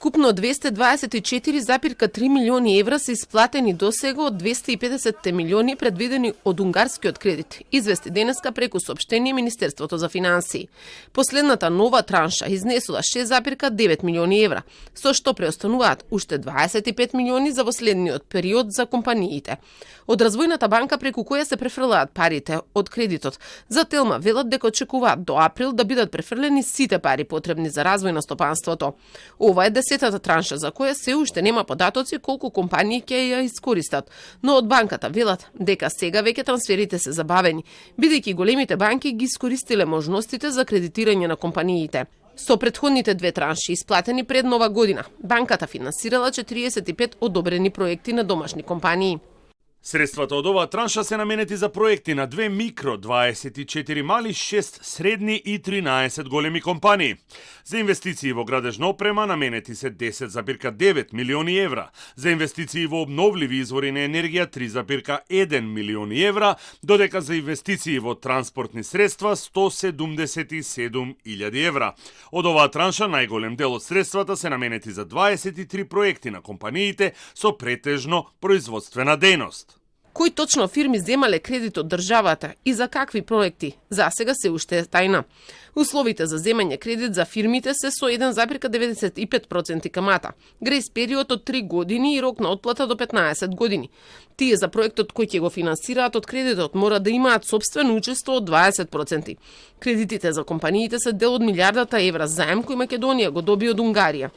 Вкупно 224,3 милиони евра се исплатени досега од 250 милиони предвидени од унгарскиот кредит, извести денеска преку соопштение Министерството за финансии. Последната нова транша изнесува 6,9 милиони евра, со што преостануваат уште 25 милиони за во следниот период за компаниите. Од Развојната банка преку која се префрлаат парите од кредитот, за Телма велат дека очекуваат до април да бидат префрлени сите пари потребни за развој на стопанството. Ова е 10-та транша за која се уште нема податоци колку компании ќе ја искористат, но од банката велат дека сега веќе трансферите се забавени, бидејќи големите банки ги искористиле можностите за кредитирање на компаниите. Со претходните две транши исплатени пред Нова година, банката финансирала 45 одобрени проекти на домашни компании. Средствата од оваа транша се наменети за проекти на 2 микро, 24 мали, 6 средни и 13 големи компании. За инвестиции во градежна опрема наменети се 10,9 милиони евра, за инвестиции во обновливи извори на енергија 3,1 милиони евра, додека за инвестиции во транспортни средства 177.000 евра. Од оваа транша најголем дел од средствата се наменети за 23 проекти на компаниите со претежно производствена дејност. Кои точно фирми земале кредит од државата и за какви проекти, засега се уште е тајна. Условите за земање кредит за фирмите се со 1,95% камата, грејс период од 3 години и рок на отплата до 15 години. Тие за проектот кој ќе го финансираат од кредитот мора да имаат сопствено учество од 20%. Кредитите за компаниите се дел од милијардата евра заем кој Македонија го доби од Унгарија.